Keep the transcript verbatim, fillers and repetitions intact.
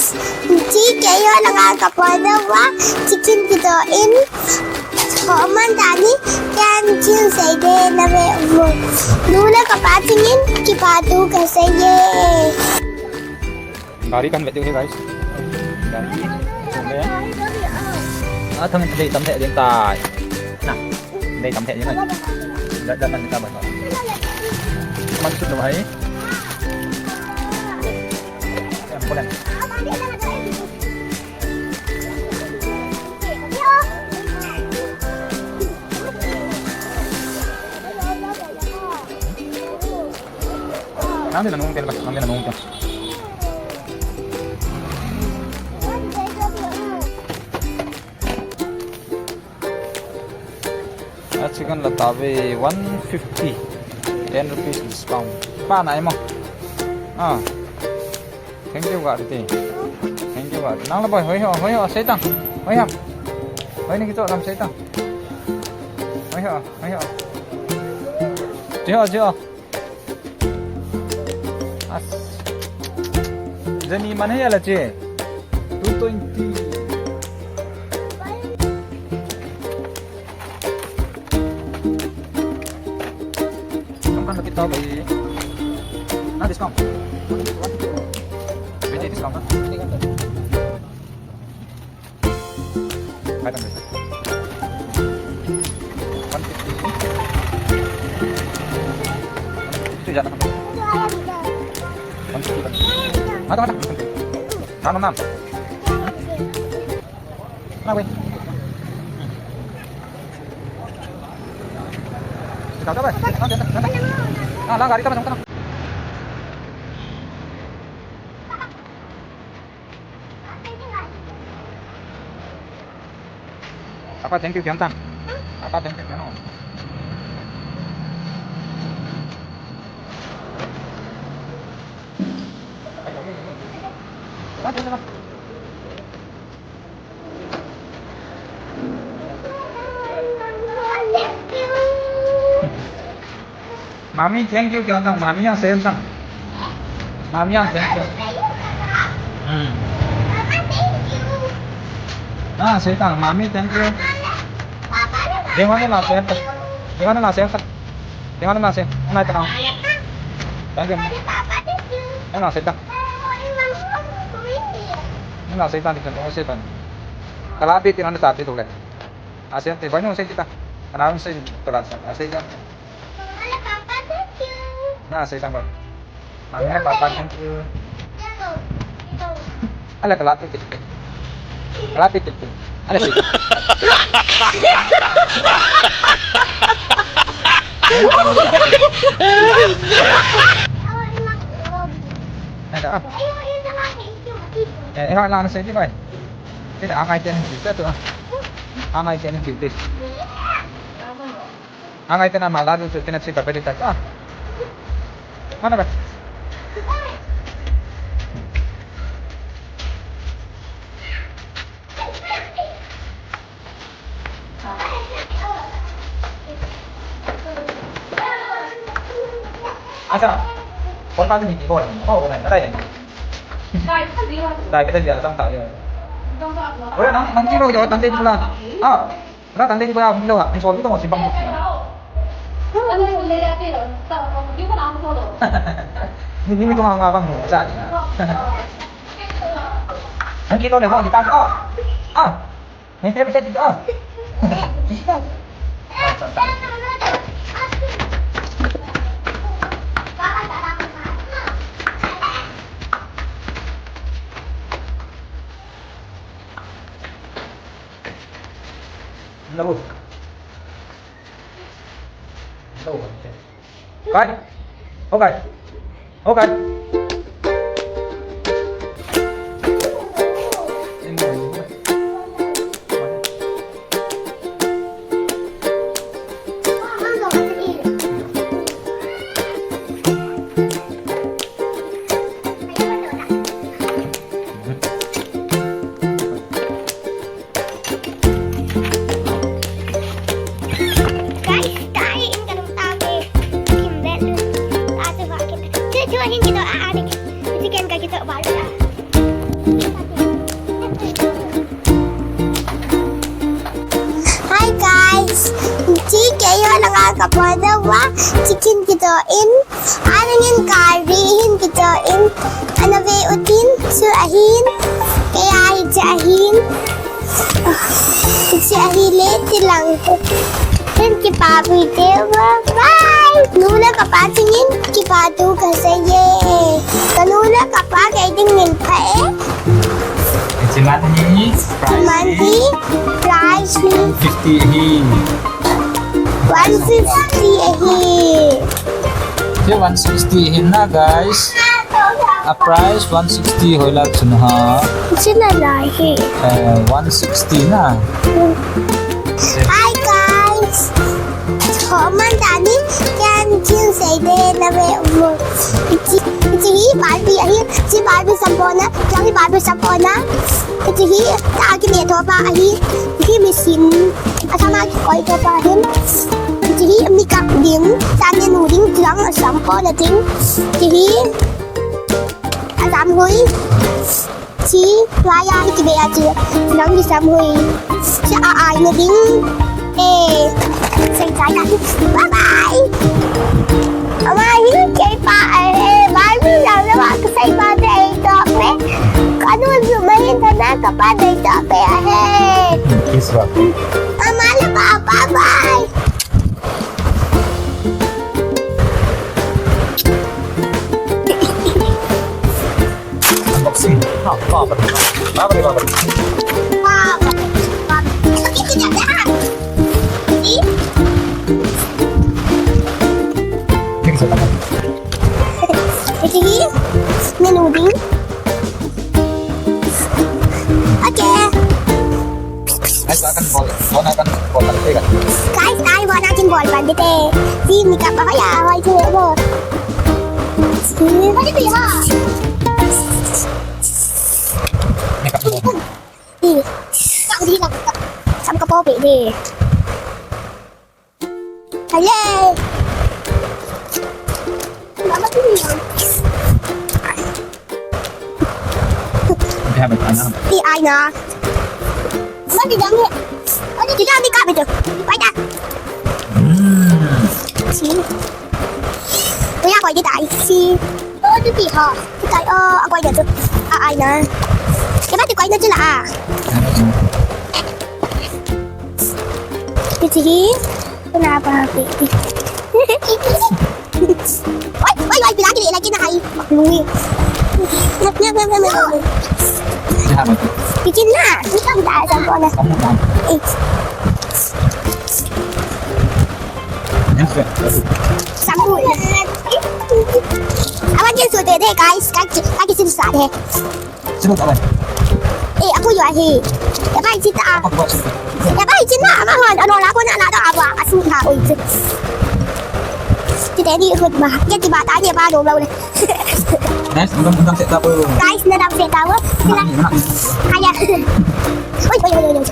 Chi kei ho langa ka poi deuva, chicken kidoh in, ho man tani, ken chin sei de na ve mo. Nu le ka pa chingin, kipa thu ka sei e. Gari kan vet diu hi, guys. Gari. A thang dei tam thei ding tai. Na. Dei tam thei ding. Da, da man ka ba. Man sut lo hai. Em, ko len. Nang le nang tel ba, nang le nang tel. A chicken la ta ve one fifty, ten rupees discount. Pa nai mo. Ah. Thank you, Gati. Thank you, Gati. Nang la boy, hoi ho, hoi ho, sei tang. Hoi ham. Hoi ni kicho lam sei tang. Hoi ho, hoi ho. Chi ho, chi ho. As. Jani man hai la chi. Two twenty. Ang kan kita ba? Na discount. Pwede discount na. Kahit ang one fifty. Ito yan. One fifty. Mata, mata. Ano na? Ano, wait. Ikaw ka ba? Ah, lang, gari ka ba? Apa, thank you, Kian Tang. Apa, thank you, Kian. Mami, thank you, Kian Tang. Mami, yang sayang tang. Mami, yang sayang tang. Hmm. Ah, sayang tang. Mami, thank you. Dengan ni lah sayang tang. Dengan ni lah sayang tang. Dengan ni lah sayang. Nai tang. Thank you. Nai lah sayang tang. Nai lah sayang tang. Nai lah sayang tang. Kalabi, tinan ni tapi tu le. Asente, bueno, asente ta. Ana un sen tolansa. Asente. Na asente ba. Mami, papa, thank you. Ala kala piti. Kala piti. Ala si. Ada. Eh, eh, na asente ba. Kita angai ten kita tu. Angai ten kita. Angai tena mala tu tena chika pedi ta. Ah. Mana ba? Asa. Kota ni ko. Oh, ko na. Dai. Dai kita dia tang ta dia. Oi, nang nang kilo jo tang dia pula. Ah. Ra tang dei ba, lo ha, so tu mo si bang. Ni ni tu nga bang sa. Ang kilo le ho kita ko. Ah. Ni te se to. Hello. Hello. Kai. Okay. Okay. Guys, tayo in kanung tayo. Kim belu. Tayo ba kita. Chuchu hin kita adik. Chicken ka kita baru. Hi guys, chi keiho langa kapan uva, chicken kitoh in, anangin kari hin kitoh in, ana ve utin, chu ahin, keiya hiche ahin, hiche ahile, tilang. Hin kipa video, bye. Nu le kapa chingin kipa thu kasei e. Kanu le kapa kei dingin pha e. Hiche man hi, hiche man hi, price hi fifty ahi. One fifty ahi. Hiche one sixty ahi na, guys. A price one sixty hoila chun ha. Hiche nalai hi. Eh, one sixty na. Hi guys. Ho man tani, ken chin sei de na ve mo. Hiche, hiche hi Barbie ahi, hiche Barbie sampo na, hiche hi Barbie sampo na. Hiche hi ta kine thopa ahi, hiche hi machine, asam a kikoi thopa ahin. Hiche hi makeup ding, ta nenu ding, tilang a sampo na ding. Hiche hi asam hui. Chi, waya hi kibe a chi. Nang di sam hui. Chi a ai na ding. Eh, sei chai na. Bye bye. Ama hi kei pa ai. Eh, bye bye lang na wa ka sei ba de ai to me. Kanu ju mai ta na ka pa de to pe ai. Kiss wa. Ama la ba, bye bye. Unboxing. Ha, babar. Babar, babar. Ito hi, nenu ding. Okay. Guys, akan bol, bona akan bol, bol, bol. Guys, tai bona akan bol, bol, bol. Si makeup apa ya, wai tu bo. Si, apa tu ya? Makeup bol. Ih, tak di nak. Sam ka po pe de. Hello. Ti ai na. Mati dang ni. Mati dang ni ka betul. Baik dah. Hmm. Si. Punya kau dia tak isi. Oh, tu ti ha. Ti ai, oh, aku ada tu. Ah, ai na. Dia mati kau ina je lah. Ti hi. Kenapa, baby? Oi, oi, oi, bilangin ilagay na kay Louie. Ngap, ngap, ngap, ngap, ngap. Bikin na. Bikin na. Sampo na. Eh. Sampo. Awan din sudah deh, guys. Kaki, kaki sini sudah deh. Sino ka ba? Eh, ako yun, eh. Yaba, ichita. Yaba, ichita. Ama hon, ano, la ko na, la, da, aba, asu, ha, oi, ichita. Kita ni, ikut ba. Kita ba, tanya ba, lo, lo, lo. Guys, nadam, nadam sa tabo. Guys, nadam sa tabo. Sila. Kaya. Oi, oi, oi, oi, oi.